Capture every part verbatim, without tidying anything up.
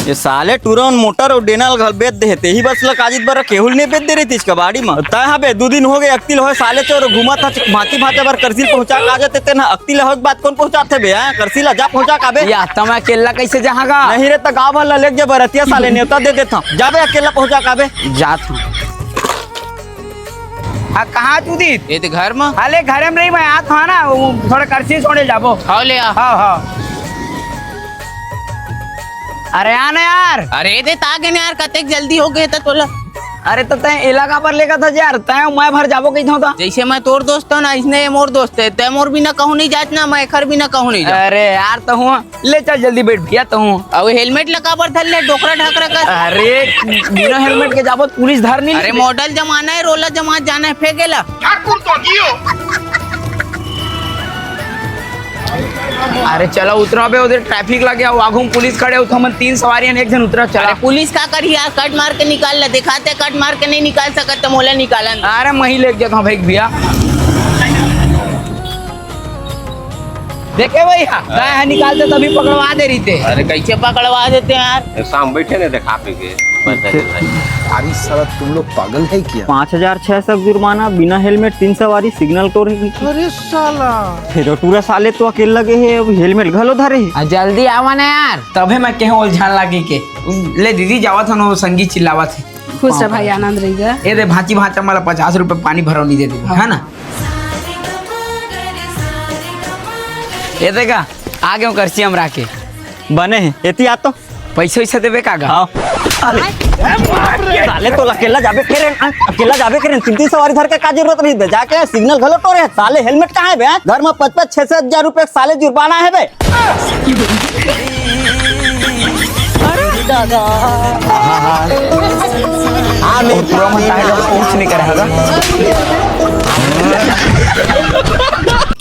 ये साले टूरा मन मोटर अउ डेना ल घल बेच दे हे, तेही बस ल काजित बर केहू ल नइ बेच दे रहितिस कबाड़ी म। तैं हा बे, दू दिन हो गे, अक्ति ल होय साले चोर घूमत हस, भांची भांचा बर करसी ल पहुंचा के आ जाते, तेन हा अक्ति ल होय के बाद कोन पहुंचाथे बे, हैं? करसी ल जा पहुंचा के आबे। या, त मैं अकेल्ला कइसे जाहां गा? नहीं रे, त गांव भर ल लेके जा बरतिया साले, नेवता दे देथंव। जा बे, अकेल्ला पहुंचा के आबे। जात हंव। हाँ, कहाँ तू दी? ये तो घर में। अरे, घरे में नहीं, मैं आत हंव ना, वो थोड़ा करसी छोड़े जाबो। हाँ, ले आ। हाँ, हाँ। अरे, आ ना यार। अरे, दे तागे ना यार, कतेक जल्दी हो गए था तोला। अरे, तो तैं एला काबर लेगत हस यार? तैं मैं भर जाबो कहिथंव त। जैसे मैं तोर दोस्त हंव ना, इसने ये मोर दोस्त हे। तैं मोर बिना कहूँ नहीं जात ना, मैं एखर बिना कहूँ नहीं जात। अरे यार, तो हूँ। ले चल जल्दी बैठ भैया, तो हूँ। अब हेलमेट लगा बर धर ले, डोकरा ढाकरा का। अरे, बिना हेलमेट के जाबो, पुलिस धर नहीं अरे, लेते। मॉडल जमाना है, रोला जमा जाना है, फेंक एला। ठाकुर तो जियो। अरे चला उतरा बे, उधर ट्रैफिक लगे हे, आगू में पुलिस खड़े हे, तो हमन तीन सवारी हन, एक झन उतरा, चला। अरे पुलिस का करही यार, कट मार के निकाल ले, दिखाते कट मार के नहीं निकाल सकत तो मोला निकालन। अरे मैं ही लेके जाता हूँ भाई भैया। देखे भैया, तैं हा निकालते तभी पकड़वा दे रहिते। अरे कैसे पकड़वा देते यार? शाम बैठे ने देखा पे के। अरे साला, तुम लोग पागल है क्या? पाँच हजार छह सौ जुर्माना, बिना हेलमेट तीन सवारी, सिग्नल तोड़ हे। अरे साला। फेर टूरा साले तो अकेल्ला गे हे, अब हेलमेट घलो धरे हे। आ, जल्दी आवा ना यार, तभे मैं कहे उलझान लागे के। ले दीदी, जावत हन, वो संगी चिल्लावत हे। खुश रह भाई, आनंद रहिगा। ए दे भांची भांचा, मला पचास रुपए पानी भरौनी दे दे, है ना? ए दे गा, आ गेंव करसी अमरा के। बने हे, एती आ तो। पैसा वैसा देबे का गा? हाँ। अरे, साले तो अकेल्ला जाबे करेन, आ, अकेल्ला जाबे करेन, तीन तीन सवारी धर के का जरूरत रहिस बे? जाके सिग्नल घलो तोड़े हे, साले हेलमेट कहाँ हे बे? हाँ? घर में पच पच छह सौ हजार रुपए साले जुर्माना हे बे। अरे दादा। हाँ, हाँ। हाँ, मैं पूरा मन चाहे जब कुछ नहीं करे, हाँ।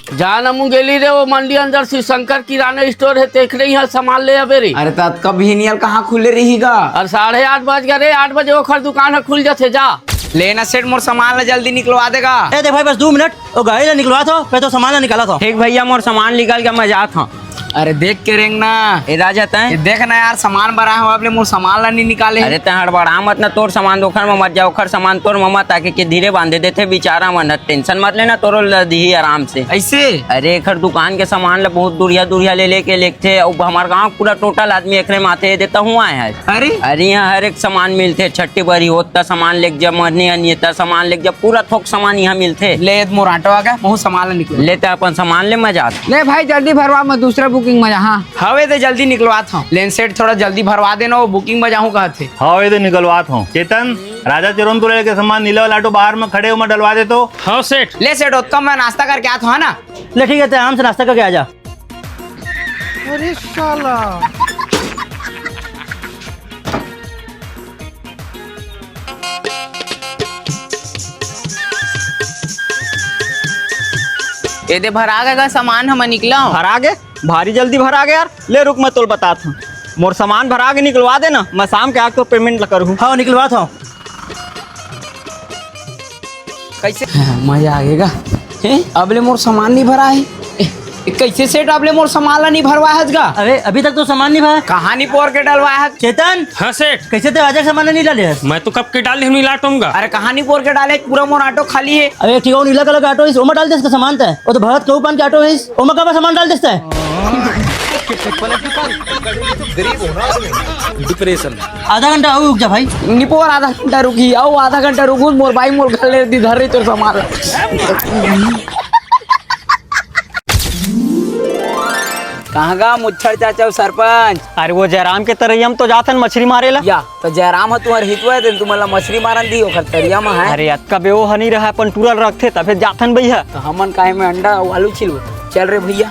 जा ना मुंगेली रे, वो मंडी अंदर शिव शंकर किराना स्टोर हे, तेखरे इहाँ सामान ले आबे रे। अरे त अतका भिनियल कहाँ खुले रही गा? अरे साढ़े आठ बज गे रे, आठ बजे ओखर दुकान ह खुल जाथे, जा। ले ना सेठ, मोर सामान ला जल्दी निकलवा दे गा। ए देख भाई, बस दू मिनट, वो गाड़ी ला निकलवात हंव, फेर तोर सामान ला निकालत हंव। ठीक भैया, मोर सामान निकाल के मैं जात हंव। अरे देख के रेंग ना। ए राजा तैं? ए देख ना यार, सामान भराए हंव, अब ले मोर सामान ला नहीं निकाले। अरे तैं हड़बड़ा मत ना, तोर सामान ओखर में मत जा, ओखर सामान तोर में मत आके के धीरे बांधे देथे बिचारा मन, टेंशन मत लेना, तोरो ला दिही आराम से। ऐसे? अरे एखर दुकान के सामान ला बहुत दूरिहा दूरिहा ले लेके लेगथे, अउ हमर गांव पूरा टोटल आदमी एकरे माथे देता हुआ है। अरे? अरे इहाँ हर एक सामान मिलथे, छट्टी बरी होत त सामान लेग जा, मरनी हनी त सामान लेग जा, पूरा थोक सामान इहाँ मिलथे। ले, मोर ऑटो आ गे, महूं सामान ला निकल। ले, तैं अपन सामान ले, मैं जात। ले भाई, जल्दी भरवा, मैं दूसरा बुकिंग में जा। हाँ। हवे दे, जल्दी निकलवात हंव। लेन सेठ, थोड़ा जल्दी भरवा देना, वो बुकिंग में जाहूं कहत हे। हवे दे, निकलवात हंव। चेतन, राजा चोरन तोला लेके सामान नीला वाला ऑटो बाहर में खड़े हो, मैं डलवा दे तो। हाँ सेठ। ले सेठ, ओतका मैं नाश्ता करके आत हंव, है ना? ले ठीक है, तैं आराम से नाश्ता करके आ जा। अरे साला। ए दे, भरा गे गा सामान, हमन निकलंव। भरा गे? भारी जल्दी भरा गे यार। ले रुक, मैं तोला बतात हंव। मोर सामान भरा गे, निकलवा दे ना, मैं शाम के आके तो पेमेंट ला करहूं। हाँ, निकलवात हंव। कैसे? हाँ, मजा आ गे गा। हैं? अब ले मोर सामान नहीं भरा हे। ए, ए, कैसे सेठ, अब ले मोर सामान ला नहीं भरवाए हस गा? अरे, अभी तक तो सामान नहीं भरा। कहाँ निपोर के डलवाए हस? चेतन! हाँ सेठ। कैसे तैं राजा के सामान नहीं डाले हस? मैं तो कब के डाले हंव, नहीं लाटों गा। अरे कहाँ निपोर के डाले हस? पूरा मोर ऑटो खाली हे। अरे ठीक हे, वो नीला कलर का ऑटो हे, ओमा डाल दे इसका सामान तैं। वो तो भरत कहूँ पान के ऑटो हे, ओमा का सामान डाल दे तैं। गरीब हो ना, डिप्रेशन। आधा घंटा अउ रुक जा भाई। निपोर आधा घंटा रुकही, अउ आधा घंटा रुकहूं, मोर बाई मोर घर ले दी धर रही तोर सामान। कहाँ गा मुच्छर चाचा अउ सरपंच? अरे वो जयराम के तरैया म तो जाथन मछरी मारे ला। या, तो जयराम ह तुम्हर हितवा हे, तुमन ला मछरी मारन दी, ओखर तरिया म हे। अरे अतका बेओ ह नहीं रहा, अपन टूरा ल रखथे, तभे जाथन भैया। तो हमन काहे में अंडा अउ आलू छिलबो? चल रे भैया।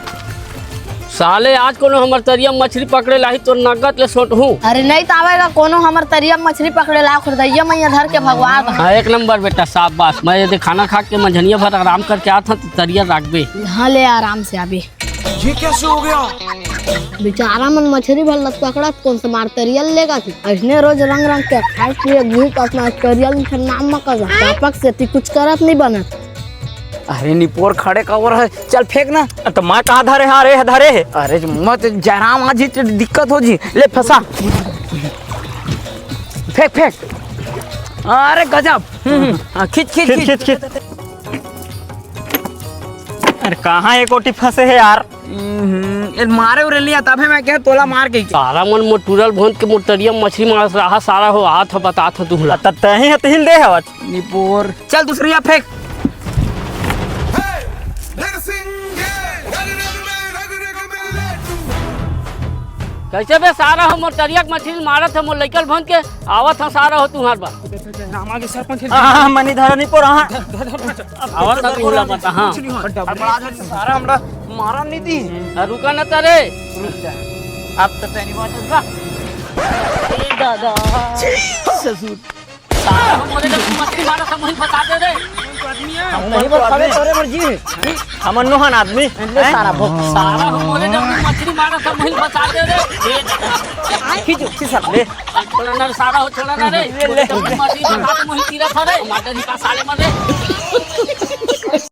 साले आज कोनो हमर तरिया म मछरी पकड़े ला आही, तोर नगद ले सोटहूं। अरे नहीं तो आवेगा कोनो हमर तरिया म मछरी पकड़े ला, खुरदैया मैया धर के भगवा दे। हाँ, एक नंबर बेटा, शाबाश। मैं ये खाना खा के मंझनिया भर आराम करके आत हंव, तो तरिया राखबे। हाँ, ले आराम से आबे। ये कैसे हो गया? बेचारा मन मछरी भर लत पकड़त कोन से मार तरिया ल लेगथे। अइसने रोज रंग रंग के खाए पिए घूम अपना तरिया ल नाम म कर पापक से ती कुछ करत नहीं बनत। अरे निपोर खड़े काबर हे, चल फेंक ना। तो मैं कहाँ धरे हंव, अरे धरे हे। अरे मत जयराम आज ही तो दिक्कत हो जी, ले फंसा। फेंक, फेंक। अरे गजब। हम्म, हम्म। हाँ, खींच, खींच, खींच, खींच। खींच, खींच। अरे कहाँ एक ओटी फंसे हे यार? हम्म, ये मारे उरे लिया, तभे मैं कहे तोला मार के। सारा मन मोर टूरल भोंद के मोर तरिया मछली मारत रहा, सारा हो हाथ हो बतात हो तुहला। त तही ह तिहिल दे हवत। निपोर। चल दूसरी या फेंक। कैसे बे सारा हो मोर तरिया के मछली मारत हो मोर लइकल भोंद के, आवत हो सारा हो तुहार बा। रामा के सरपंच। हाँ, हाँ, मनी धरा निपोर, हाँ। आवत हो तुहला बता, हाँ। सारा हमरा मारा नहीं दी। आ, रुका ना तारे। रुक जा। अब तो तैनी बात होगा। ए दादा। ससुर। सारा हो मोरे जब मछली मारा था, मुझे बता दे रे। हम नहीं बता दे, तोरे मर्जी। हम नोहन आदमी। ले सारा भोग। सारा हो मोरे जब मछली मारा था, मुझे बता दे रे। ए, खींच, खींच सारा। ले। छोड़ा ना रे, सारा हो, छोड़ा ना रे। ले, ले। मोरे जब मछली मारा था, मुझे तीरा था रे। मार दे निकाल साले मार दे।